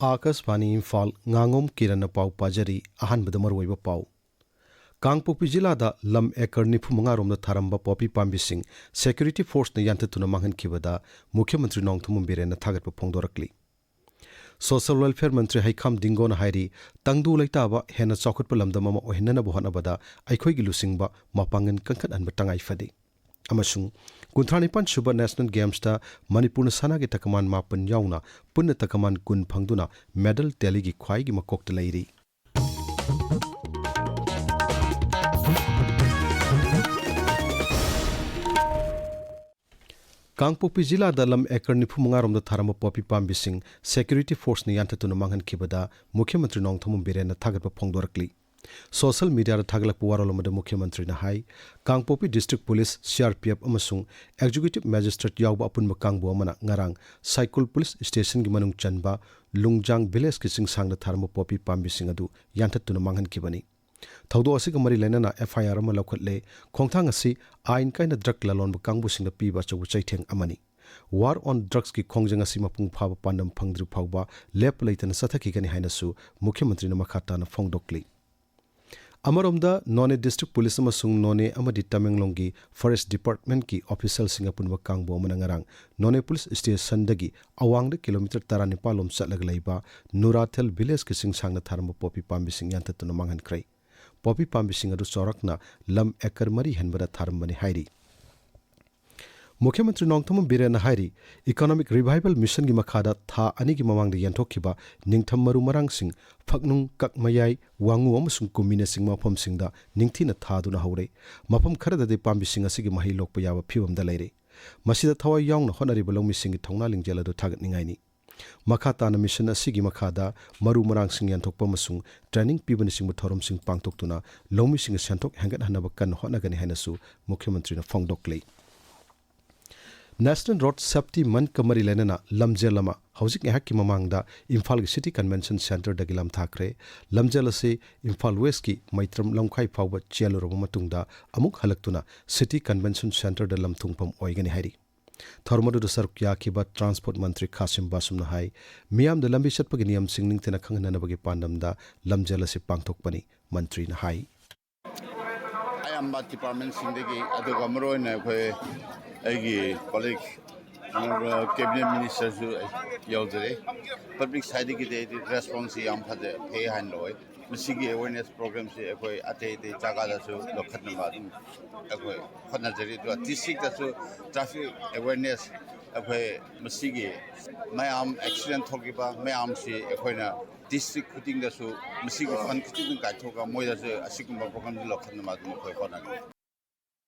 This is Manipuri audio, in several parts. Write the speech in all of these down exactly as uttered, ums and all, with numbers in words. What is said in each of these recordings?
ꯑꯥꯀꯥꯁꯕꯥꯅꯤ ꯏꯝꯐꯥꯜ, ꯉꯥꯉꯣꯝ ꯀꯤꯔꯟꯅ ꯄꯥꯎ ꯄꯥꯖꯔꯤ꯫ ꯑꯍꯥꯟꯕꯗ ꯃꯔꯨꯑꯣꯏꯕ ꯄꯥꯎ꯫ ꯀꯥꯡꯄꯣꯛꯄꯤ ꯖꯤꯂꯥꯗ ꯂꯝ ꯑꯦꯀꯔ ꯅꯤꯐꯨ ꯃꯉꯥ ꯔꯣꯝꯗ ꯊꯥꯔꯝꯕ ꯄꯣꯄꯤ ꯄꯥꯝꯕꯤꯁꯤꯡ ꯁꯦꯀ꯭ꯌꯨꯔꯤꯇꯤ ꯐꯣꯔꯁꯅ ꯌꯥꯟꯊꯠꯇꯨꯅ ꯃꯥꯡꯍꯟꯈꯤꯕꯗ ꯃꯨꯈ꯭ꯌ ꯃꯟꯇ꯭ꯔꯤ ꯅꯣꯡꯊꯣꯝꯕꯝ ꯕꯤꯔꯦꯟꯅ ꯊꯥꯒꯠꯄ ꯐꯣꯡꯗꯣꯔꯛꯂꯤ꯫ ꯁꯣꯁꯤꯌꯦꯜ ꯋꯦꯜꯐꯤꯌꯔ ꯃꯟꯇ꯭ꯔꯤ ꯍꯩꯈꯥꯝ ꯗꯤꯡꯒꯣꯅ ꯍꯥꯏꯔꯤ, ꯇꯪꯗꯨ ꯂꯩꯇꯥꯕ ꯍꯦꯟꯅ ꯆꯥꯎꯈꯠꯄ ꯂꯝꯗꯝ ꯑꯃ ꯑꯣꯏꯍꯟꯅꯅꯕ ꯍꯣꯠꯅꯕꯗ ꯑꯩꯈꯣꯏꯒꯤ ꯂꯨꯆꯤꯡꯕ ꯃꯄꯥꯡꯒꯜ ꯀꯟꯈꯠꯍꯟꯕ ꯇꯉꯥꯏ ꯐꯗꯦ꯫ ꯑꯃꯁꯨꯡ ꯀꯨꯟꯊ꯭ꯔꯥ ꯅꯤꯄꯥꯟ ꯁꯨꯕ ꯅꯦꯁꯅꯦꯜ ꯒꯦꯝꯁꯇ ꯃꯅꯤꯄꯨꯔꯅ ꯁꯅꯥꯒꯤ ꯇꯀꯃꯥꯟ ꯃꯥꯄꯟ ꯌꯥꯎꯅ ꯄꯨꯟꯅ ꯇꯀꯃꯥꯟ ꯀꯨꯟ ꯐꯪꯗꯨꯅ ꯃꯦꯗꯜ ꯇꯦꯂꯤꯒꯤ ꯈ꯭ꯋꯥꯏꯒꯤ ꯃꯀꯣꯛꯇ ꯂꯩꯔꯤ꯫ ꯀꯥꯡꯄꯣꯛꯄꯤ ꯖꯤꯂꯥꯗ ꯂꯝ ꯑꯦꯀꯔ ꯅꯤꯐꯨ ꯃꯉꯥ ꯔꯣꯝꯗ ꯊꯥꯔꯝꯕ ꯄꯣꯄꯤ ꯄꯥꯝꯕꯤꯁꯤꯡ ꯁꯦꯀ꯭ꯌꯨꯔꯤꯇꯤ ꯐꯣꯔꯁꯅ ꯌꯥꯟꯊꯠꯇꯨꯅ ꯃꯥꯡꯍꯟꯈꯤꯕꯗ ꯃꯨꯈ꯭ꯌ ꯃꯟꯇ꯭ꯔꯤ ꯅꯣꯡꯊꯣꯝꯕꯝ ꯕꯤꯔꯦꯟꯅ ꯊꯥꯒꯠꯄ ꯐꯣꯡꯗꯣꯔꯛꯂꯤ꯫ ꯁꯣꯁꯤꯌꯦꯜ ꯃꯤꯗꯤꯌꯥꯗ ꯊꯥꯒꯠꯂꯛꯄ ꯋꯥꯔꯣꯜ ꯑꯃꯗ ꯃꯨꯈ꯭ꯌ ꯃꯟꯇ꯭ꯔꯤꯅ ꯍꯥꯏ, Kangpokpi district police, C R P F ꯑꯃꯁꯨꯡ ꯑꯦꯛꯖꯤꯀ꯭ꯌꯨꯇꯤꯚ ꯃꯦꯖꯤꯁꯇ꯭ꯔꯦꯠ ꯌꯥꯎꯕ ꯑꯄꯨꯟꯕ ꯀꯥꯡꯕꯨ ꯑꯃꯅ ꯉꯔꯥꯡ ꯁꯥꯏꯀꯨꯜ ꯄꯨꯂꯤꯁ ꯁ꯭ꯇꯦꯁꯟꯒꯤ ꯃꯅꯨꯡ ꯆꯟꯕ ꯂꯨꯡꯖꯥꯡ ꯚꯤꯂꯦꯖꯀꯤ ꯆꯤꯡꯁꯥꯡꯗ ꯊꯥꯔꯝꯕ ꯄꯣꯄꯤ ꯄꯥꯝꯕꯤꯁꯤꯡ ꯑꯗꯨ ꯌꯥꯟꯊꯠꯇꯨꯅ ꯃꯥꯡꯍꯟꯈꯤꯕꯅꯤ꯫ ꯊꯧꯗꯣꯛ ꯑꯁꯤꯒ ꯃꯔꯤ ꯂꯩꯅꯅ ꯑꯦꯐ ꯑꯥꯏ ꯑꯥꯔ ꯑꯃ ꯂꯧꯈꯠꯂꯦ꯫ ꯈꯣꯡꯊꯥꯡ ꯑꯁꯤ ꯑꯥꯏꯟ ꯀꯥꯏꯅ ꯗ꯭ꯔꯒ ꯂꯂꯣꯟꯕ ꯀꯥꯡꯕꯨꯁꯤꯡꯗ ꯄꯤꯕ ꯑꯆꯧꯕ ꯆꯩꯊꯦꯡ ꯑꯃꯅꯤ꯫ ꯋꯥꯔ ꯑꯣꯟ ꯗ꯭ꯔꯒꯁꯀꯤ ꯈꯣꯡꯖꯪ ꯑꯁꯤ ꯃꯄꯨꯡ ꯐꯥꯕ ꯄꯥꯟꯗꯝ ꯐꯪꯗ꯭ꯔꯤ ꯐꯥꯎꯕ ꯂꯦꯞꯄ ꯂꯩꯇꯅ ꯆꯠꯊꯈꯤꯒꯅꯤ ꯍꯥꯏꯅꯁꯨ ꯃꯨꯈ꯭ꯌ ꯃꯟꯇ꯭ꯔꯤꯅ ꯃꯈꯥ ꯇꯥꯅ ꯐꯣꯡꯗꯣꯛꯂꯤ꯫ ꯑꯃꯔꯣꯝꯗ, ꯅꯣꯅꯦ ꯗꯤꯁꯇ꯭ꯔꯤꯛ ꯄꯨꯂꯤꯁ ꯑꯃꯁꯨꯡ ꯅꯣꯅꯦ ꯑꯃꯗꯤ ꯇꯃꯦꯡꯂꯣꯡꯒꯤ ꯐꯣꯔꯦꯁ꯭ꯠ ꯗꯤꯄꯥꯔꯠꯃꯦꯟꯠꯀꯤ ꯑꯣꯐꯤꯁꯤꯌꯦꯜꯁꯤꯡ ꯑꯄꯨꯟꯕ ꯀꯥꯡꯕꯨ ꯑꯃꯅ ꯉꯔꯥꯡ ꯅꯣꯅꯦ ꯄꯨꯂꯤꯁ ꯁ꯭ꯇꯦꯁꯟꯗꯒꯤ ꯑꯋꯥꯡꯗ ꯀꯤꯂꯣꯃꯤꯇꯔ ꯇꯔꯥꯅꯤꯄꯥꯜ ꯂꯣꯝ ꯆꯠꯂꯒ ꯂꯩꯕ ꯅꯨꯔꯥꯊꯦꯜ ꯚꯤꯂꯦꯖꯀꯤ ꯆꯤꯡꯁꯥꯡꯗ ꯊꯥꯔꯝꯕ ꯄꯣꯄꯤ ꯄꯥꯝꯕꯤꯁꯤꯡ ꯌꯥꯟꯊꯠꯇꯨꯅ ꯃꯥꯡꯍꯟꯈ꯭ꯔꯦ꯫ ꯄꯣꯄꯤ ꯄꯥꯝꯕꯤꯁꯤꯡ ꯑꯗꯨ ꯆꯥꯎꯔꯥꯛꯅ ꯂꯝ ꯑꯦꯀꯔ ꯃꯔꯤ ꯍꯦꯟꯕꯗ ꯊꯥꯔꯝꯕꯅꯤ ꯍꯥꯏꯔꯤ꯫ ꯃꯨꯈ꯭ꯌ ꯃꯟꯇ꯭ꯔꯤ ꯅꯣꯡꯊꯣꯝꯕꯝ ꯕꯤꯔꯦꯟꯅ ꯍꯥꯏꯔꯤ, ꯏꯀꯣꯅꯣꯃꯤꯛ ꯔꯤꯚꯥꯏꯚꯦꯜ ꯃꯤꯁꯟꯒꯤ ꯃꯈꯥꯗ ꯊꯥ ꯑꯅꯤꯒꯤ ꯃꯃꯥꯡꯗ ꯌꯦꯟꯊꯣꯛꯈꯤꯕ ꯅꯤꯡꯊꯝ ꯃꯔꯨ ꯃꯔꯥꯡꯁꯤꯡ, ꯐꯛꯅꯨꯡ, ꯀꯛꯃꯌꯥꯏ, ꯋꯥꯉꯨ ꯑꯃꯁꯨꯡ ꯀꯨꯝꯃꯤꯅꯆꯤꯡꯕ ꯃꯐꯝꯁꯤꯡꯗ ꯅꯤꯡꯊꯤꯅ ꯊꯥꯗꯨꯅ ꯍꯧꯔꯦ꯫ ꯃꯐꯝ ꯈꯔꯗꯗꯤ ꯄꯥꯝꯕꯤꯁꯤꯡ ꯑꯁꯤꯒꯤ ꯃꯍꯩ ꯂꯣꯛꯄ ꯌꯥꯕ ꯐꯤꯚꯝꯗ ꯂꯩꯔꯦ꯫ ꯃꯁꯤꯗ ꯊꯋꯥꯏ ꯌꯥꯎꯅ ꯍꯣꯠꯅꯔꯤꯕ ꯂꯧꯃꯤꯁꯤꯡꯒꯤ ꯊꯧꯅꯥ ꯂꯤꯡꯖꯦꯜ ꯑꯗꯨ ꯊꯥꯒꯠꯅꯤꯡꯉꯥꯏꯅꯤ꯫ ꯃꯈꯥ ꯇꯥꯅ ꯃꯤꯁꯟ ꯑꯁꯤꯒꯤ ꯃꯈꯥꯗ ꯃꯔꯨ ꯃꯔꯥꯡꯁꯤꯡ ꯌꯦꯟꯊꯣꯛꯄ ꯑꯃꯁꯨꯡ ꯇ꯭ꯔꯦꯅꯤꯡ ꯄꯤꯕꯅꯆꯤꯡꯕ ꯊꯧꯔꯝꯁꯤꯡ ꯄꯥꯡꯊꯣꯛꯇꯨꯅ ꯂꯧꯃꯤꯁꯤꯡꯒꯤ ꯁꯦꯟꯊꯣꯛ ꯍꯦꯟꯒꯠꯍꯟꯅꯕ ꯀꯟꯅ ꯍꯣꯠꯅꯒꯅꯤ ꯍꯥꯏꯅꯁꯨ ꯃꯨꯈ꯭ꯌ ꯃꯟꯇ꯭ꯔꯤꯅ ꯐꯣꯡꯗꯣꯛꯂꯤ꯫ ꯅꯦꯁꯅꯦꯜ ꯔꯣꯗ ꯁꯦꯐꯇꯤ ꯃꯟꯊꯀ ꯃꯔꯤ ꯂꯩꯅꯅ ꯂꯝꯖꯦꯜ ꯑꯃ ꯍꯧꯖꯤꯛ ꯉꯥꯏꯍꯥꯛꯀꯤ ꯃꯃꯥꯡꯗ ꯏꯝꯐꯥꯜꯒꯤ ꯁꯤꯇꯤ ꯀꯟꯚꯦꯟꯁꯟ ꯁꯦꯟꯇꯔꯗꯒꯤ ꯂꯝꯊꯥꯈ꯭ꯔꯦ꯫ ꯂꯝꯖꯦꯜ ꯑꯁꯤ ꯏꯝꯐꯥꯜ ꯋꯦꯁ꯭ꯠꯀꯤ ꯃꯩꯇ꯭ꯔꯝ ꯂꯝꯈꯥꯏ ꯐꯥꯎꯕ ꯆꯦꯜꯂꯨꯔꯕ ꯃꯇꯨꯡꯗ ꯑꯃꯨꯛ ꯍꯜꯂꯛꯇꯨꯅ ꯁꯤꯇꯤ ꯀꯟꯚꯦꯟꯁꯟ ꯁꯦꯟꯇꯔꯗ ꯂꯝꯊꯨꯡꯐꯝ ꯑꯣꯏꯒꯅꯤ ꯍꯥꯏꯔꯤ꯫ ꯊꯧꯔꯝ ꯑꯗꯨꯗ ꯁꯔꯨꯛ ꯌꯥꯈꯤꯕ ꯇ꯭ꯔꯥꯟꯁꯄꯣꯔꯠ ꯃꯟꯇ꯭ꯔꯤ ꯈꯥꯁꯤꯝ ꯕꯥꯁꯨꯝꯅ ꯍꯥꯏ, ꯃꯤꯌꯥꯝꯗ ꯂꯝꯕꯤ ꯆꯠꯄꯒꯤ ꯅꯤꯌꯝꯁꯤꯡ ꯅꯤꯡꯊꯤꯅ ꯈꯪꯍꯟꯅꯕꯒꯤ ꯄꯥꯟꯗꯝꯗ ꯂꯝꯖꯦꯜ ꯑꯁꯤ ꯄꯥꯡꯊꯣꯛꯄꯅꯤ, ꯃꯟꯇ꯭ꯔꯤꯅ ꯍꯥꯏ꯫ ꯑꯌꯥꯝꯕ ꯗꯤꯄꯥꯔꯠꯃꯦꯟꯁꯤꯡꯗꯒꯤ, ꯑꯗꯨꯒ ꯃꯔꯨꯑꯣꯏꯅ ꯑꯩꯈꯣꯏ, ꯑꯩꯒꯤ ꯀꯣꯂꯤꯛ, ꯑꯣꯅꯔꯦꯕꯜ ꯀꯦꯕꯤꯅꯦꯠ ꯃꯤꯅꯤꯁꯇꯔꯁꯨ ꯌꯥꯎꯖꯔꯦ꯫ ꯄꯕ꯭ꯂꯤꯛ ꯁꯥꯏꯠꯇꯒꯤꯗꯤ ꯑꯩꯗꯤ ꯔꯦꯁꯄꯣꯟꯁꯁꯤ ꯌꯥꯝ ꯐꯖ-, ꯐꯩ ꯍꯥꯏꯅ ꯂꯧꯋꯦ꯫ ꯃꯁꯤꯒꯤ ꯑꯦꯋꯦꯔꯅꯦꯁ ꯄ꯭ꯔꯣꯒ꯭ꯔꯥꯝꯁꯤ ꯑꯩꯈꯣꯏ ꯑꯇꯩ ꯑꯇꯩ ꯖꯒꯥꯗꯁꯨ ꯂꯧꯈꯠꯅꯕ ꯑꯗꯨꯝ ꯑꯩꯈꯣꯏ ꯍꯣꯠꯅꯖꯔꯤ꯫ ꯑꯗꯨꯒ ꯗꯤꯁꯇ꯭ꯔꯤꯛꯇꯁꯨ ꯇ꯭ꯔꯥꯐꯤꯛ ꯑꯦꯋꯦꯔꯅꯦꯁ, ꯑꯩꯈꯣꯏ ꯃꯁꯤꯒꯤ ꯃꯌꯥꯝ ꯑꯦꯛꯁꯤꯗꯦꯟ ꯊꯣꯛꯈꯤꯕ ꯃꯌꯥꯝꯁꯤ ꯑꯩꯈꯣꯏꯅ ꯗꯤꯁꯇ꯭ꯔꯤꯛ ꯈꯨꯗꯤꯡꯗꯁꯨ ꯃꯁꯤꯒꯤ ꯐꯟ ꯈꯨꯗꯤꯡ ꯀꯥꯏꯊꯣꯛꯑꯒ ꯃꯣꯏꯗꯁꯨ ꯑꯁꯤꯒꯨꯝꯕ ꯄ꯭ꯔꯣꯒ꯭ꯔꯥꯝꯁꯤ ꯂꯧꯈꯠꯅꯕ ꯑꯗꯨꯝ ꯑꯩꯈꯣꯏ ꯍꯣꯠꯅꯒꯅꯤ꯫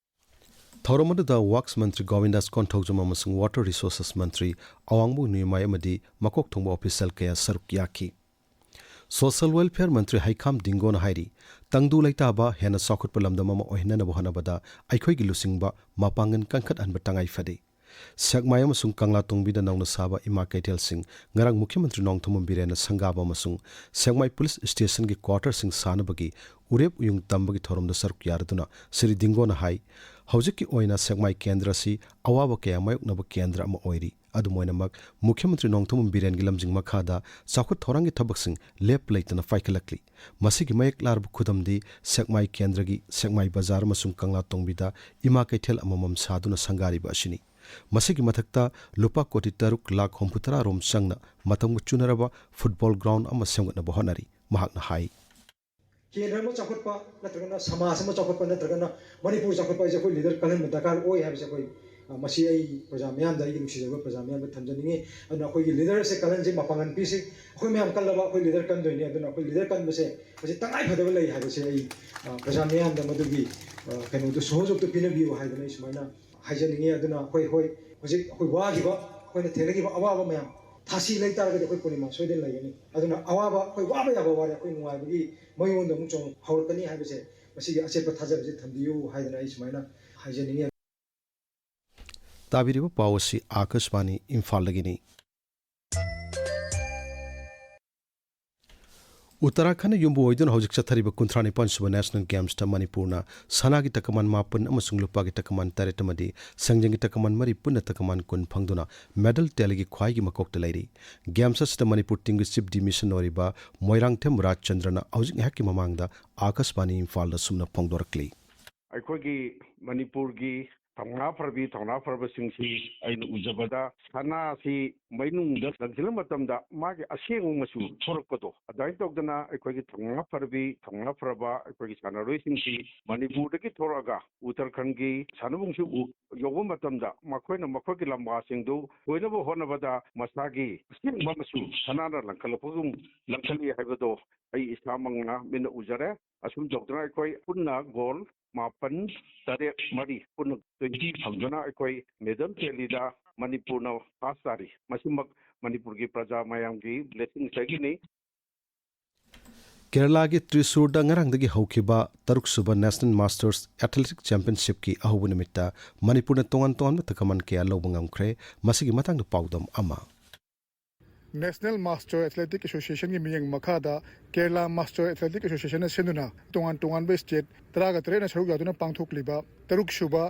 ꯊꯧꯔꯝ ꯑꯗꯨꯗ ꯋꯥꯔꯛꯁ ꯃꯟꯇ꯭ꯔꯤ ꯒꯣꯕꯤꯟꯗꯥꯁ ꯀꯣꯟꯊꯧꯖꯝ ꯑꯃꯁꯨꯡ ꯋꯥꯇꯔ ꯔꯤꯁꯣꯔꯁꯦꯁ ꯃꯟꯇ꯭ꯔꯤ ꯑꯋꯥꯡꯕ ꯅ꯭ꯌꯨꯃꯥꯏ ꯑꯃꯗꯤ ꯃꯀꯣꯛ ꯊꯣꯡꯕ ꯑꯣꯐꯤꯁꯤꯌꯦꯜ ꯀꯌꯥ ꯁꯔꯨꯛ ꯌꯥꯈꯤ꯫ ꯁꯣꯁꯤꯌꯦꯜ ꯋꯦꯜꯐꯤꯌꯔ ꯃꯟꯇ꯭ꯔꯤ ꯍꯩꯈꯥꯝ ꯗꯤꯡꯒꯣꯅ ꯍꯥꯏꯔꯤ, ꯇꯪꯗꯨ ꯂꯩꯇꯥꯕ ꯍꯦꯟꯅ ꯆꯥꯎꯈꯠꯄ ꯂꯝꯗꯝ ꯑꯃ ꯑꯣꯏꯍꯟꯅꯅꯕ ꯍꯣꯠꯅꯕꯗ ꯑꯩꯈꯣꯏꯒꯤ ꯂꯨꯆꯤꯡꯕ ꯃꯄꯥꯡꯒꯜ ꯀꯟꯈꯠꯍꯟꯕ ꯇꯉꯥꯏ ꯐꯗꯦ꯫ ꯁꯦꯛꯃꯥꯏ ꯑꯃꯁꯨꯡ ꯀꯪꯂꯥꯇꯣꯡꯕꯤꯗ ꯅꯧꯅ ꯁꯥꯕ ꯏꯃꯥ ꯀꯩꯊꯦꯜꯁꯤꯡ ꯉꯔꯥꯡ ꯃꯨꯈ꯭ꯌ ꯃꯟꯇ꯭ꯔꯤ ꯅꯣꯡꯊꯣꯝꯕꯝ ꯕꯤꯔꯦꯟꯅ ꯁꯪꯒꯥꯕ ꯑꯃꯁꯨꯡ ꯁꯦꯛꯃꯥꯏ ꯄꯨꯂꯤꯁ ꯁ꯭ꯇꯦꯁꯟꯒꯤ ꯀ꯭ꯋꯥꯔꯇꯔꯁꯤꯡ ꯁꯥꯅꯕꯒꯤ ꯎꯔꯦꯞ ꯎꯌꯨꯡ ꯇꯝꯕꯒꯤ ꯊꯧꯔꯝꯗ ꯁꯔꯨꯛ ꯌꯥꯔꯗꯨꯅ ꯁ꯭ꯔꯤ ꯗꯤꯡꯒꯣꯅ ꯍꯥꯏ, ꯍꯧꯖꯤꯛꯀꯤ ꯑꯣꯏꯅ ꯁꯦꯛꯃꯥꯏ ꯀꯦꯟꯗ꯭ꯔ ꯑꯁꯤ ꯑꯋꯥꯕ ꯀꯌꯥ ꯃꯥꯌꯣꯛꯅꯕ ꯀꯦꯟꯗ꯭ꯔ ꯑꯃ ꯑꯣꯏꯔꯤ꯫ ꯑꯗꯨꯝ ꯑꯣꯏꯅꯃꯛ, ꯃꯨꯈ꯭ꯌ ꯃꯟꯇ꯭ꯔꯤ ꯅꯣꯡꯊꯣꯝꯕꯝ ꯕꯤꯔꯦꯟꯒꯤ ꯂꯝꯖꯤꯡ ꯃꯈꯥꯗ ꯆꯥꯎꯈꯠ ꯊꯧꯔꯥꯡꯒꯤ ꯊꯕꯛꯁꯤꯡ ꯂꯦꯞ ꯂꯩꯇꯅ ꯄꯥꯏꯈꯠꯂꯛꯂꯤ꯫ ꯃꯁꯤꯒꯤ ꯃꯌꯦꯛ ꯂꯥꯔꯕ ꯈꯨꯗꯝꯗꯤ ꯁꯦꯛꯃꯥꯏ ꯀꯦꯟꯗ꯭ꯔꯒꯤ ꯁꯦꯛꯃꯥꯏ ꯕꯖꯥꯔ ꯑꯃꯁꯨꯡ ꯀꯪꯂꯥꯇꯣꯡꯕꯤꯗ ꯏꯃꯥ ꯀꯩꯊꯦꯜ ꯑꯃꯃꯝ ꯁꯥꯗꯨꯅ ꯁꯪꯒꯥꯔꯤꯕ ꯑꯁꯤꯅꯤ꯫ ꯃꯁꯤꯒꯤ ꯃꯊꯛꯇ ꯂꯨꯄꯥ ꯀꯣꯇꯤ ꯇꯔꯨꯛ ꯂꯥꯈ ꯍꯨꯝꯐꯨꯇꯔꯥ ꯔꯣꯝ ꯆꯪꯅ ꯃꯇꯝꯒ ꯆꯨꯅꯔꯕ ꯐꯨꯠꯕꯣꯜ ꯒ꯭ꯔꯥꯎꯟ ꯑꯃ ꯁꯦꯝꯒꯠꯅꯕ ꯍꯣꯠꯅꯔꯤ꯫ ꯃꯍꯥꯛꯅ ꯍꯥꯏ꯫ ꯀꯦꯟꯗ꯭ꯔ ꯑꯃ ꯆꯥꯎꯈꯠꯄ ꯅꯠꯇ꯭ꯔꯒꯅ ꯁꯃꯥꯖ ꯑꯃ ꯆꯥꯎꯈꯠꯄ ꯅꯠꯇ꯭ꯔꯒꯅ ꯃꯅꯤꯄꯨꯔ ꯆꯥꯎꯈꯠꯄ ꯍꯥꯏꯁꯦ ꯑꯩꯈꯣꯏ ꯂꯤꯗꯔ ꯀꯜꯍꯟꯕ ꯗꯔꯀꯥꯔ ꯑꯣꯏ ꯍꯥꯏꯕꯁꯦ ꯑꯩꯈꯣꯏ, ꯑ, ꯃꯁꯤ ꯑꯩ ꯄ꯭ꯔꯖꯥ ꯃꯤꯌꯥꯝꯗ, ꯑꯩꯒꯤ ꯅꯨꯡꯁꯤꯖꯔꯕ ꯄ꯭ꯔꯖꯥ ꯃꯤꯌꯥꯝꯗ ꯊꯝꯖꯅꯤꯡꯉꯤ꯫ ꯑꯗꯨꯅ ꯑꯩꯈꯣꯏꯒꯤ ꯂꯤꯗꯔꯁꯦ ꯀꯜꯍꯟꯁꯤ, ꯃꯄꯥꯡꯒꯜ ꯄꯤꯁꯤ, ꯑꯩꯈꯣꯏ ꯃꯌꯥꯝ ꯀꯜꯂꯕ ꯑꯩꯈꯣꯏ ꯂꯤꯗꯔ ꯀꯟꯗꯣꯏꯅꯤ꯫ ꯑꯗꯨꯅ ꯑꯩꯈꯣꯏ ꯂꯤꯗꯔ ꯀꯟꯕꯁꯦ ꯍꯧꯖꯤꯛ ꯇꯉꯥꯏ ꯐꯗꯕ ꯂꯩ ꯍꯥꯏꯕꯁꯦ ꯑꯩ, ꯑ, ꯄ꯭ꯔꯖꯥ ꯃꯤꯌꯥꯝꯗ ꯃꯗꯨꯒꯤ, ꯑ, ꯀꯩꯅꯣꯗꯨ ꯁꯍꯣꯖꯣꯛꯇꯨ ꯄꯤꯅꯕꯤꯌꯨ ꯍꯥꯏꯗꯅ ꯑꯩ ꯁꯨꯃꯥꯏꯅ ꯍꯥꯏꯖꯅꯤꯡꯉꯤ꯫ ꯑꯗꯨꯅ ꯑꯩꯈꯣꯏ, ꯍꯣꯏ, ꯍꯧꯖꯤꯛ ꯑꯩꯈꯣꯏ ꯋꯥꯈꯤꯕ, ꯑꯩꯈꯣꯏꯅ ꯊꯦꯡꯅꯈꯤꯕ ꯑꯋꯥꯕ ꯃꯌꯥꯝ ꯊꯥꯁꯤ ꯂꯩ ꯇꯥꯔꯒꯗꯤ ꯑꯩꯈꯣꯏ ꯄꯨꯔꯅꯤꯃꯥ ꯁꯣꯏꯗꯅ ꯂꯩꯒꯅꯤ꯫ ꯑꯗꯨꯅ ꯑꯋꯥꯕ, ꯑꯩꯈꯣꯏ ꯋꯥꯕ ꯌꯥꯕ ꯋꯥꯔꯦ, ꯑꯩꯈꯣꯏ ꯅꯨꯡꯉꯥꯏꯕꯒꯤ ꯃꯌꯣꯟꯗ ꯑꯃꯨꯛ ꯆꯣꯡ ꯍꯧꯔꯛꯀꯅꯤ ꯍꯥꯏꯕꯁꯦ ꯃꯁꯤꯒꯤ ꯑꯆꯦꯠꯄ ꯊꯥꯖꯕꯁꯦ ꯊꯝꯕꯤꯌꯨ ꯍꯥꯏꯗꯅ ꯑꯩ ꯁꯨꯃꯥꯏꯅ ꯍꯥꯏꯖꯅꯤꯡꯉꯤ꯫ ꯇꯥꯕꯤꯔꯤꯕ ꯄꯥꯎ ꯑꯁꯤ ꯑꯥꯀꯥꯁꯕꯥꯅꯤ ꯏꯝꯐꯥꯜꯗꯒꯤꯅꯤ꯫ ꯎꯠꯇꯔꯥꯈꯟꯗ ꯌꯨꯝꯕꯨ ꯑꯣꯏꯗꯨꯅ ꯍꯧꯖꯤꯛ ꯆꯠꯊꯔꯤꯕ ꯀꯨꯟꯊ꯭ꯔꯥ ꯅꯤꯄꯥꯟ ꯁꯨꯕ National Gamesꯇ ꯃꯅꯤꯄꯨꯔꯅ ꯁꯅꯥꯒꯤ ꯇꯀꯃꯥꯟ ꯃꯥꯄꯟ ꯑꯃꯁꯨꯡ ꯂꯨꯄꯥꯒꯤ ꯇꯀꯃꯥꯟ ꯇꯔꯦꯠ ꯑꯃꯗꯤ ꯁꯪꯖꯦꯟꯒꯤ ꯇꯀꯃꯥꯟ ꯃꯔꯤ, ꯄꯨꯟꯅ ꯇꯀꯃꯥꯟ ꯀꯨꯟ ꯐꯪꯗꯨꯅ medal tallyꯒꯤ ꯈ꯭ꯋꯥꯏꯒꯤ ꯃꯀꯣꯛꯇ ꯂꯩꯔꯤ꯫ Games ꯑꯁꯤꯗ ꯃꯅꯤꯄꯨꯔ teamꯒꯤ chief de mission ꯑꯣꯏꯔꯤꯕ ꯃꯣꯏꯔꯥꯡꯊꯦꯝ ꯔꯥꯖꯆꯟꯗ꯭ꯔꯅ ꯍꯧꯖꯤꯛ ꯉꯥꯏꯍꯥꯛꯀꯤ ꯃꯃꯥꯡꯗ ꯑꯥꯀꯥꯁꯕꯥꯅꯤ ꯏꯝꯐꯥꯜꯗ ꯑꯁꯨꯝꯅ ꯐꯣꯡꯗꯣꯔꯛꯂꯤ꯫ ꯑꯩꯈꯣꯏꯒꯤ ꯃꯅꯤꯄꯨꯔꯒꯤ ꯊꯧꯅꯥ ꯐꯔꯕꯤ, ꯊꯧꯅꯥ ꯐꯔꯕꯁꯤꯡꯁꯤ ꯑꯩꯅ ꯎꯖꯕꯗ, ꯁꯅꯥꯁꯤ ꯃꯩꯅꯨꯡꯗ ꯂꯪꯁꯤꯜꯂ ꯃꯇꯝꯗ ꯃꯥꯒꯤ ꯑꯁꯦꯡꯕ ꯃꯆꯨ ꯊꯣꯔꯛꯄꯗꯣ, ꯑꯗꯨꯃꯥꯏꯅ ꯇꯧꯗꯅ ꯑꯩꯈꯣꯏꯒꯤ ꯊꯧꯅꯥ ꯐꯔꯕꯤ, ꯊꯧꯅꯥ ꯐꯔꯕ ꯑꯩꯈꯣꯏꯒꯤ ꯁꯥꯟꯅꯔꯣꯏꯁꯤꯡꯁꯤ ꯃꯅꯤꯄꯨꯔꯗꯒꯤ ꯊꯣꯔꯛꯑꯒ ꯎꯠꯇꯔꯈꯟꯒꯤ ꯁꯥꯟꯅꯕꯨꯡꯁꯤ ꯎ-, ꯌꯧꯕ ꯃꯇꯝꯗ ꯃꯈꯣꯏꯅ ꯃꯈꯣꯏꯒꯤ ꯂꯝꯕꯥꯁꯤꯡꯗꯨ ꯊꯣꯏꯅꯕ ꯍꯣꯠꯅꯕꯗ ꯃꯁꯥꯒꯤ ꯑꯁꯦꯡꯕ ꯃꯆꯨ ꯁꯅꯥꯅ ꯂꯪꯈꯠꯂꯛꯄꯒꯨꯝ ꯂꯪꯈꯠꯂꯤ ꯍꯥꯏꯕꯗꯣ ꯑꯩ ꯏꯁꯥꯃꯛꯅ ꯃꯤꯠꯅ ꯎꯖꯔꯦ꯫ ꯑꯁꯨꯝ ꯇꯧꯗꯅ ꯑꯩꯈꯣꯏ ꯄꯨꯟꯅ gold ꯃꯥꯄꯟ, ꯇꯔꯦꯠ, ꯃꯔꯤ, ꯄꯨꯟꯅ twenty ꯐꯪꯗꯨꯅ ꯑꯩꯈꯣꯏ medal tallyꯗ ꯃꯅꯤꯄꯨꯔꯅ first ꯇꯥꯔꯤ꯫ ꯃꯁꯤꯃꯛ ꯃꯅꯤꯄꯨꯔꯒꯤ ꯄ꯭ꯔꯖꯥ ꯃꯌꯥꯝꯒꯤ blessingsꯗꯒꯤꯅꯤ꯫ ꯀꯦꯔꯂꯥꯒꯤ ꯇ꯭ꯔꯤꯁꯨꯔꯗ ꯉꯔꯥꯡꯗꯒꯤ ꯍꯧꯈꯤꯕ ꯇꯔꯨꯛꯁꯨꯕ National Masters Athletic Championshipꯀꯤ ꯑꯍꯧꯕ ꯅꯨꯃꯤꯠꯇ ꯃꯅꯤꯄꯨꯔꯅ ꯇꯣꯉꯥꯟ ꯇꯣꯉꯥꯟꯕ ꯇꯀꯃꯥꯟ ꯀꯌꯥ ꯂꯧꯕ ꯉꯝꯈ꯭ꯔꯦ꯫ ꯃꯁꯤꯒꯤ ꯃꯇꯥꯡꯗ ꯄꯥꯎꯗꯝ ꯑꯃ꯫ National Master Athletic Associationꯒꯤ ꯃꯤꯠꯌꯦꯡ ꯃꯈꯥꯗ Kerala Master Athletic Associationꯅ ꯁꯤꯟꯗꯨꯅ ꯇꯣꯉꯥꯟ ꯇꯣꯉꯥꯟꯕ state ꯇꯔꯥꯒ ꯇꯔꯦꯠꯅ ꯁꯔꯨꯛ ꯌꯥꯗꯨꯅ ꯄꯥꯡꯊꯣꯛꯂꯤꯕ ꯇꯔꯨꯛꯁꯨꯕ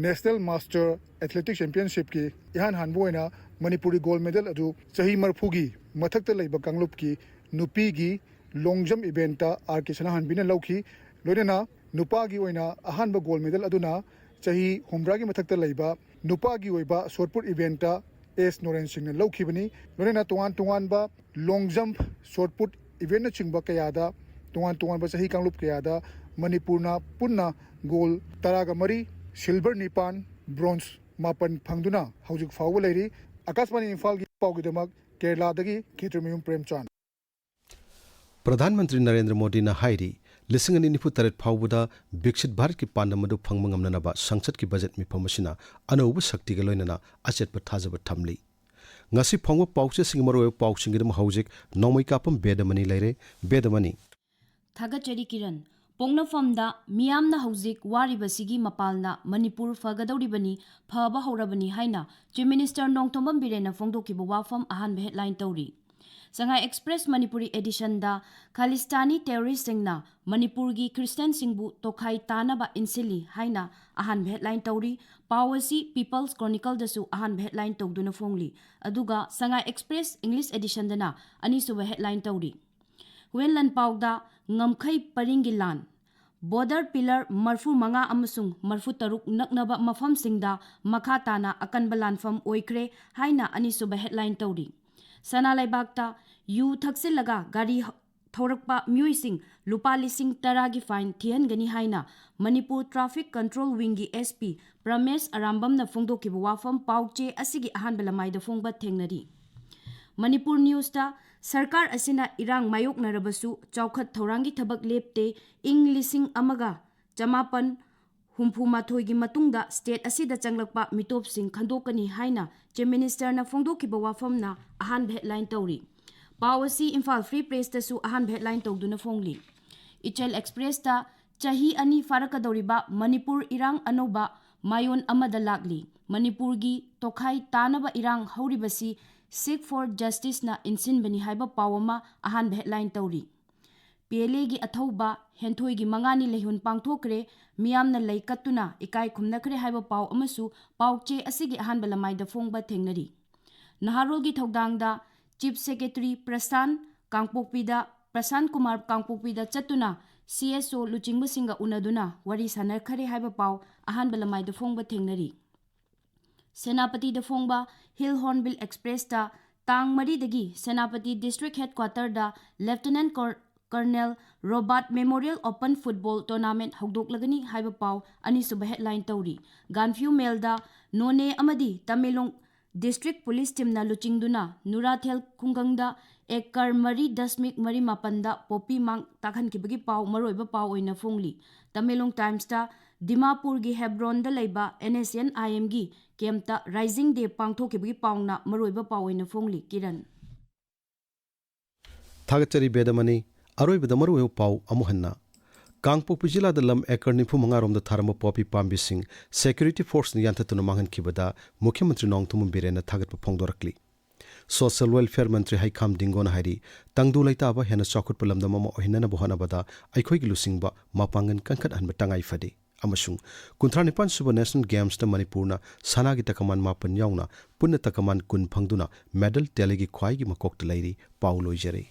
National Master Athletic Championshipꯀꯤ ꯏꯍꯥꯟ ꯍꯥꯟꯕ ꯑꯣꯏꯅ ꯃꯅꯤꯄꯨꯔꯒꯤ gold medal ꯑꯗꯨ ꯆꯍꯤ ꯃꯔꯤꯐꯨꯒꯤ ꯃꯊꯛꯇ ꯂꯩꯕ ꯀꯥꯡꯂꯨꯞꯀꯤ ꯅꯨꯄꯤꯒꯤ long jump eventꯇ ꯑꯥꯔ ꯀꯦ ꯁꯅꯥꯍꯟꯕꯤꯅ ꯂꯧꯈꯤ꯫ ꯂꯣꯏꯅꯅ ꯅꯨꯄꯥꯒꯤ ꯑꯣꯏꯅ ꯑꯍꯥꯟꯕ gold medal ꯑꯗꯨꯅ ꯆꯍꯤ ꯍꯨꯝꯗ꯭ꯔꯥꯒꯤ ꯃꯊꯛꯇ ꯂꯩꯕ ꯅꯨꯄꯥꯒꯤ ꯑꯣꯏꯕ shot put eventꯇ ꯑꯦꯁ ꯅꯣꯔꯦꯟ ꯁꯤꯡꯅ ꯂꯧꯈꯤꯕꯅꯤ꯫ ꯂꯣꯏꯅꯅ ꯇꯣꯉꯥꯟ ꯇꯣꯉꯥꯟꯕ long jump, shot put eventꯅꯆꯤꯡꯕ ꯀꯌꯥꯗ, ꯇꯣꯉꯥꯟ ꯇꯣꯉꯥꯟꯕ ꯆꯍꯤ ꯀꯥꯡꯂꯨꯞ ꯀꯌꯥꯗ ꯃꯅꯤꯄꯨꯔꯅ ꯄꯨꯟꯅ gold ꯇꯔꯥꯒ ꯃꯔꯤ, silver ꯅꯤꯄꯥꯟ, bronze ꯃꯥꯄꯟ ꯐꯪꯗꯨꯅ ꯍꯧꯖꯤꯛ ꯐꯥꯎꯕ ꯂꯩꯔꯤ꯫ ꯑꯥꯀꯥꯁꯕꯥꯅꯤ ꯏꯝꯐꯥꯜꯒꯤ ꯄꯥꯎꯒꯤꯗꯃꯛ ꯀꯦꯔꯂꯥꯗꯒꯤ ꯈꯦꯇ꯭ꯔꯤꯃꯌꯨꯝ ꯄ꯭ꯔꯦꯝꯆꯥꯟ꯫ ꯄ꯭ꯔꯙꯥꯟ ꯃꯟꯇ꯭ꯔꯤ ꯅꯔꯦꯟꯗ꯭ꯔ ꯃꯣꯗꯤꯅ ꯍꯥꯏꯔꯤ, ꯂꯤꯁꯤꯡ ꯑꯅꯤ ꯅꯤꯐꯨ ꯇꯔꯦꯠ ꯐꯥꯎꯕꯗ ꯕꯤꯛꯁꯤꯠ ꯚꯥꯔꯠꯀꯤ ꯄꯥꯟꯗꯝ ꯑꯗꯨ ꯐꯪꯕ ꯉꯝꯅꯅꯕ ꯁꯪꯁꯠꯀꯤ ꯕꯖꯦꯠ ꯃꯤꯐꯝ ꯑꯁꯤꯅ ꯑꯅꯧꯕ ꯁꯛꯇꯤꯒ ꯂꯣꯏꯅꯅ ꯑꯆꯦꯠꯄ ꯊꯥꯖꯕ ꯊꯝꯂꯤ꯫ ꯉꯁꯤ ꯐꯪꯕ ꯄꯥꯎꯆꯦꯁꯤꯡꯒꯤ ꯃꯔꯨꯑꯣꯏꯕ ꯄꯥꯎꯁꯤꯡꯒꯤꯗꯃꯛ ꯍꯧꯖꯤꯛ ꯅꯣꯡꯃꯩ ꯀꯥꯞꯄꯝ ꯕꯦꯗꯃꯅꯤ ꯂꯩꯔꯦ꯫ ꯕꯦꯗꯃꯅꯤ꯫ ꯊꯥꯒꯠꯆꯔꯤ ꯀꯤꯔꯟ꯫ ꯄꯣꯛꯅꯐꯝꯗ ꯃꯤꯌꯥꯝꯅ ꯍꯧꯖꯤꯛ ꯋꯥꯔꯤꯕꯁꯤꯒꯤ ꯃꯄꯥꯜꯅ ꯃꯅꯤꯄꯨꯔ ꯐꯒꯗꯧꯔꯤꯕꯅꯤ, ꯐꯕ ꯍꯧꯔꯕꯅꯤ ꯍꯥꯏꯅ Chief Minister ꯅꯣꯡꯊꯣꯝꯕꯝ ꯕꯤꯔꯦꯟꯅ ꯐꯣꯡꯗꯣꯛꯈꯤꯕ ꯋꯥꯐꯝ ꯑꯍꯥꯟꯕ headline ꯇꯧꯔꯤ꯫ ꯁꯉꯥꯏ ꯑꯦꯛꯁꯄ꯭ꯔꯦꯁ ꯃꯅꯤꯄꯨꯔꯤ ꯑꯦꯗꯤꯁꯟꯗ ꯈꯥꯂꯤꯁꯇꯥꯅꯤ ꯇꯦꯔꯣꯔꯤꯁꯁꯤꯡꯅ ꯃꯅꯤꯄꯨꯔꯒꯤ ꯈ꯭ꯔꯤꯁꯇꯤꯌꯥꯟꯁꯤꯡꯕꯨ ꯇꯣꯈꯥꯏ ꯇꯥꯅꯕ ꯏꯟꯁꯤꯜꯂꯤ ꯍꯥꯏꯅ ꯑꯍꯥꯟꯕ ꯍꯦꯗꯂꯥꯏꯟ ꯇꯧꯔꯤ꯫ ꯄꯥꯎ ꯑꯁꯤ ꯄꯤꯄꯜꯁ ꯀ꯭ꯔꯣꯅꯤꯀꯜꯗꯁꯨ ꯑꯍꯥꯟꯕ ꯍꯦꯗꯂꯥꯏꯟ ꯇꯧꯗꯨꯅ ꯐꯣꯡꯂꯤ꯫ ꯑꯗꯨꯒ ꯁꯉꯥꯏ ꯑꯦꯛꯁꯄ꯭ꯔꯦꯁ ꯏꯪꯂꯤꯁ ꯑꯦꯗꯤꯁꯟꯗꯅ ꯑꯅꯤꯁꯨꯕ ꯍꯦꯗꯂꯥꯏꯟ ꯇꯧꯔꯤ꯫ ꯍꯨꯋꯦꯟ ꯂꯥꯟꯄꯥꯎꯗ ꯉꯝꯈꯩ ꯄꯔꯤꯡꯒꯤ ꯂꯥꯟ, ꯕꯣꯔꯗꯔ ꯄꯤꯂꯔ ꯃꯔꯤꯐꯨ ꯃꯉꯥ ꯑꯃꯁꯨꯡ ꯃꯔꯤꯐꯨ ꯇꯔꯨꯛ ꯅꯛꯅꯕ ꯃꯐꯝꯁꯤꯡꯗ ꯃꯈꯥ ꯇꯥꯅ ꯑꯀꯟꯕ ꯂꯥꯟꯐꯝ ꯑꯣꯏꯈ꯭ꯔꯦ ꯍꯥꯏꯅ ꯑꯅꯤꯁꯨꯕ ꯍꯦꯗꯂꯥꯏꯟ ꯇꯧꯔꯤ꯫ ꯁꯅꯥ ꯂꯩꯕꯥꯛꯇ ꯌꯨ ꯊꯛꯆꯤꯜꯂꯒ ꯒꯥꯔꯤ ꯊꯧꯔꯛꯄ ꯃꯤꯑꯣꯏꯁꯤꯡ ꯂꯨꯄꯥ ꯂꯤꯁꯤꯡ ꯇꯔꯥꯒꯤ ꯐꯥꯏꯟ ꯊꯤꯍꯟꯒꯅꯤ ꯍꯥꯏꯅ ꯃꯅꯤꯄꯨꯔ ꯇ꯭ꯔꯥꯐꯤꯛ ꯀꯟꯇ꯭ꯔꯣꯜ ꯋꯤꯡꯒꯤ ꯑꯦꯁ ꯄꯤ ꯄ꯭ꯔꯃꯦꯁ ꯑꯔꯥꯝꯕꯝꯅ ꯐꯣꯡꯗꯣꯛꯈꯤꯕ ꯋꯥꯐꯝ ꯄꯥꯎ ꯆꯦ ꯑꯁꯤꯒꯤ ꯑꯍꯥꯟꯕ ꯂꯃꯥꯏꯗ ꯐꯣꯡꯕ ꯊꯦꯡꯅꯔꯤ꯫ ꯃꯅꯤꯄꯨꯔ ꯅ꯭ꯌꯨꯁꯇ ꯁꯔꯀꯥꯔ ꯑꯁꯤꯅ ꯏꯔꯥꯡ ꯃꯥꯌꯣꯛꯅꯔꯕꯁꯨ ꯆꯥꯎꯈꯠ ꯊꯧꯔꯥꯡꯒꯤ ꯊꯕꯛ ꯂꯦꯞꯇꯦ, ꯏꯪ ꯂꯤꯁꯤꯡ ꯑꯃꯒ ꯆꯃꯥꯄꯟ ꯍꯨꯝꯐꯨ ꯃꯥꯊꯣꯏꯒꯤ ꯃꯇꯨꯡꯗ ꯁ꯭ꯇꯦꯠ ꯑꯁꯤꯗ ꯆꯪꯂꯛꯄ ꯃꯤꯇꯣꯞꯁꯤꯡ ꯈꯟꯗꯣꯛꯀꯅꯤ ꯍꯥꯏꯅ ꯆꯤꯐ ꯃꯤꯅꯤꯁꯇꯔꯅ ꯐꯣꯡꯗꯣꯛꯈꯤꯕ ꯋꯥꯐꯝꯅ ꯑꯍꯥꯟꯕ ꯍꯦꯗꯂꯥꯏꯟ ꯇꯧꯔꯤ꯫ ꯄꯥꯎ ꯑꯁꯤ ꯏꯝꯐꯥꯜ ꯐ꯭ꯔꯤ ꯄ꯭ꯔꯦꯁꯇꯁꯨ ꯑꯍꯥꯟꯕ ꯍꯦꯗꯂꯥꯏꯟ ꯇꯧꯗꯨꯅ ꯐꯣꯡꯂꯤ꯫ ꯏꯆꯦꯜ ꯑꯦꯛꯁꯄ꯭ꯔꯦꯁꯇ ꯆꯍꯤ ꯑꯅꯤ ꯐꯥꯔꯛꯀꯗꯧꯔꯤꯕ ꯃꯅꯤꯄꯨꯔ ꯏꯔꯥꯡ ꯑꯅꯧꯕ ꯃꯥꯏꯑꯣꯟ ꯑꯃꯗ ꯂꯥꯛꯂꯤ꯫ ꯃꯅꯤꯄꯨꯔꯒꯤ ꯇꯣꯈꯥꯏ ꯇꯥꯅꯕ ꯏꯔꯥꯡ ꯍꯧꯔꯤꯕꯁꯤ Seek for Justiceꯅ ꯏꯟꯁꯤꯟꯕꯅꯤ ꯍꯥꯏꯕ ꯄꯥꯎ ꯑꯃ ꯑꯍꯥꯟꯕ ꯍꯦꯗꯂꯥꯏꯟ ꯇꯧꯔꯤ꯫ ꯄꯤ ꯑꯦꯜ ꯑꯦꯒꯤ ꯑꯊꯧꯕ ꯍꯦꯟꯊꯣꯏꯒꯤ ꯃꯉꯥꯅꯤ ꯂꯩꯍꯨꯟ ꯄꯥꯡꯊꯣꯛꯈ꯭ꯔꯦ, ꯃꯤꯌꯥꯝꯅ ꯂꯩ ꯀꯠꯇꯨꯅ ꯏꯀꯥꯏ ꯈꯨꯝꯅꯈ꯭ꯔꯦ ꯍꯥꯏꯕ ꯄꯥꯎ ꯑꯃꯁꯨ ꯄꯥꯎ ꯆꯦ ꯑꯁꯤꯒꯤ ꯑꯍꯥꯟꯕ ꯂꯃꯥꯏꯗ ꯐꯣꯡꯕ ꯊꯦꯡꯅꯔꯤ꯫ ꯅꯍꯥꯔꯣꯜꯒꯤ ꯊꯧꯗꯥꯡꯗ ꯆꯤꯐ ꯁꯦꯀ꯭ꯔꯦꯇꯔꯤ ꯄ꯭ꯔꯁꯥꯟ ꯀꯥꯡꯄꯣꯛꯄꯤꯗ, ꯄ꯭ꯔꯁꯥꯟ ꯀꯨꯃꯥꯔ ꯀꯥꯡꯄꯣꯛꯄꯤꯗ ꯆꯠꯇꯨꯅ ꯁꯤ ꯑꯦꯁ ꯑꯣ ꯂꯨꯆꯤꯡꯕꯁꯤꯡꯒ ꯎꯅꯗꯨꯅ ꯋꯥꯔꯤ ꯁꯥꯟꯅꯈꯔꯦ ꯍꯥꯏꯕ ꯄꯥꯎ ꯑꯍꯥꯟꯕ ꯂꯃꯥꯏꯗ ꯐꯣꯡꯕ ꯊꯦꯡꯅꯔꯤ꯫ ꯁꯦꯅꯥꯄꯇꯤꯗ ꯐꯣꯡꯕ ꯍꯤꯜ ꯍꯣꯔꯟꯕꯤꯜ ꯑꯦꯛꯁꯄ꯭ꯔꯦꯁꯇ ꯇꯥꯡ ꯃꯔꯤꯗꯒꯤ ꯁꯦꯅꯥꯄꯇꯤ ꯗꯤꯁꯇ꯭ꯔꯤꯛ ꯍꯦꯗꯀ꯭ꯋꯥꯇꯔꯗ ꯂꯦꯐꯇꯤꯅꯦꯟꯠ ꯀꯣꯔ-, colonel Robert memorial open football tournament ꯍꯧꯗꯣꯛꯂꯒꯅꯤ ꯍꯥꯏꯕ ꯄꯥꯎ ꯑꯅꯤꯁꯨꯕ ꯍꯦꯗꯂꯥꯏꯟ ꯇꯧꯔꯤ꯫ ꯒꯥꯟꯐ꯭ꯌꯨ ꯃꯦꯜꯗ ꯅꯣꯅꯦ ꯑꯃꯗꯤ ꯇꯃꯦꯡꯂꯣꯡ ꯗꯤꯁꯇ꯭ꯔꯤꯛ ꯄꯨꯂꯤꯁ ꯇꯤꯝꯅ ꯂꯨꯆꯤꯡꯗꯨꯅ ꯅꯨꯔꯥꯊꯦꯜ ꯈꯨꯡꯒꯪꯗ ꯑꯦꯀꯔ ꯃꯔꯤ ꯗꯁꯃꯤꯛ ꯃꯔꯤ ꯃꯥꯄꯟꯗ ꯄꯣꯄꯤ ꯃꯥꯡ ꯇꯥꯛꯍꯟꯈꯤꯕꯒꯤ ꯄꯥꯎ ꯃꯔꯨꯑꯣꯏꯕ ꯄꯥꯎ ꯑꯣꯏꯅ ꯐꯣꯡꯂꯤ꯫ ꯇꯃꯦꯡꯂꯣꯡ ꯇꯥꯏꯝꯁꯇ ꯗꯤꯃꯥꯄꯨꯔꯒꯤ ꯍꯦꯕ꯭ꯔꯣꯟꯗ ꯂꯩꯕ ꯑꯦꯟ ꯑꯦꯁ ꯑꯦꯟ ꯑꯥꯏ ꯑꯦꯝꯒꯤ ꯀꯦꯝꯞꯇ ꯔꯥꯏꯖꯤꯡ ꯗꯦ ꯄꯥꯡꯊꯣꯛꯈꯤꯕꯒꯤ ꯄꯥꯎꯅ ꯃꯔꯨꯑꯣꯏꯕ ꯄꯥꯎ ꯑꯣꯏꯅ ꯐꯣꯡꯂꯤ꯫ ꯀꯤꯔꯟ꯫ ꯊꯥꯒꯠꯆꯔꯤ ꯕꯦꯗꯃꯅꯤ꯫ ꯑꯔꯣꯏꯕꯗ ꯃꯔꯨꯑꯣꯏꯕ ꯄꯥꯎ ꯑꯃꯨꯛ ꯍꯟꯅ꯫ ꯀꯥꯡꯄꯣꯛꯄꯤ ꯖꯤꯂꯥꯗ ꯂꯝ ꯑꯦꯀꯔ ꯅꯤꯐꯨ ꯃꯉꯥ ꯔꯣꯝꯗ ꯊꯥꯔꯝꯕ ꯄꯣꯄꯤ ꯄꯥꯝꯕꯤꯁꯤꯡ ꯁꯦꯀ꯭ꯌꯨꯔꯤꯇꯤ ꯐꯣꯔꯁꯅ ꯌꯥꯟꯊꯠꯇꯨꯅ ꯃꯥꯡꯍꯟꯈꯤꯕꯗ ꯃꯨꯈ꯭ꯌ ꯃꯟꯇ꯭ꯔꯤ ꯅꯣꯡꯊꯣꯝꯕꯝ ꯕꯤꯔꯦꯟꯅ ꯊꯥꯒꯠꯄ ꯐꯣꯡꯗꯣꯔꯛꯂꯤ꯫ ꯁꯣꯁꯤꯌꯦꯜ ꯋꯦꯜꯐꯤꯌꯔ ꯃꯟꯇ꯭ꯔꯤ ꯍꯩꯈꯥꯝ ꯗꯤꯡꯒꯣꯅ ꯍꯥꯏꯔꯤ, ꯇꯪꯗꯨ ꯂꯩꯇꯥꯕ ꯍꯦꯟꯅ ꯆꯥꯎꯈꯠꯄ ꯂꯝꯗꯝ ꯑꯃ ꯑꯣꯏꯍꯟꯅꯅꯕ ꯍꯣꯠꯅꯕꯗ ꯑꯩꯈꯣꯏꯒꯤ ꯂꯨꯆꯤꯡꯕ ꯃꯄꯥꯡꯒꯜ ꯀꯟꯈꯠꯍꯟꯕ ꯇꯉꯥꯏ ꯐꯗꯦ ꯑꯃꯁꯨꯡ ꯀꯨꯟꯊ꯭ꯔꯥ ꯅꯤꯄꯥꯟ ꯁꯨꯕ ꯅꯦꯁꯅꯦꯜ ꯒꯦꯝꯁꯇ ꯃꯅꯤꯄꯨꯔꯅ ꯁꯅꯥꯒꯤ ꯇꯀꯃꯥꯟ ꯃꯥꯄꯟ ꯌꯥꯎꯅ ꯄꯨꯟꯅ ꯇꯀꯃꯥꯟ ꯀꯨꯟ ꯐꯪꯗꯨꯅ ꯃꯦꯗꯜ ꯇꯦꯂꯤꯒꯤ ꯈ꯭ꯋꯥꯏꯒꯤ ꯃꯀꯣꯛꯇ ꯂꯩꯔꯤ꯫ ꯄꯥꯎ ꯂꯣꯏꯖꯔꯦ꯫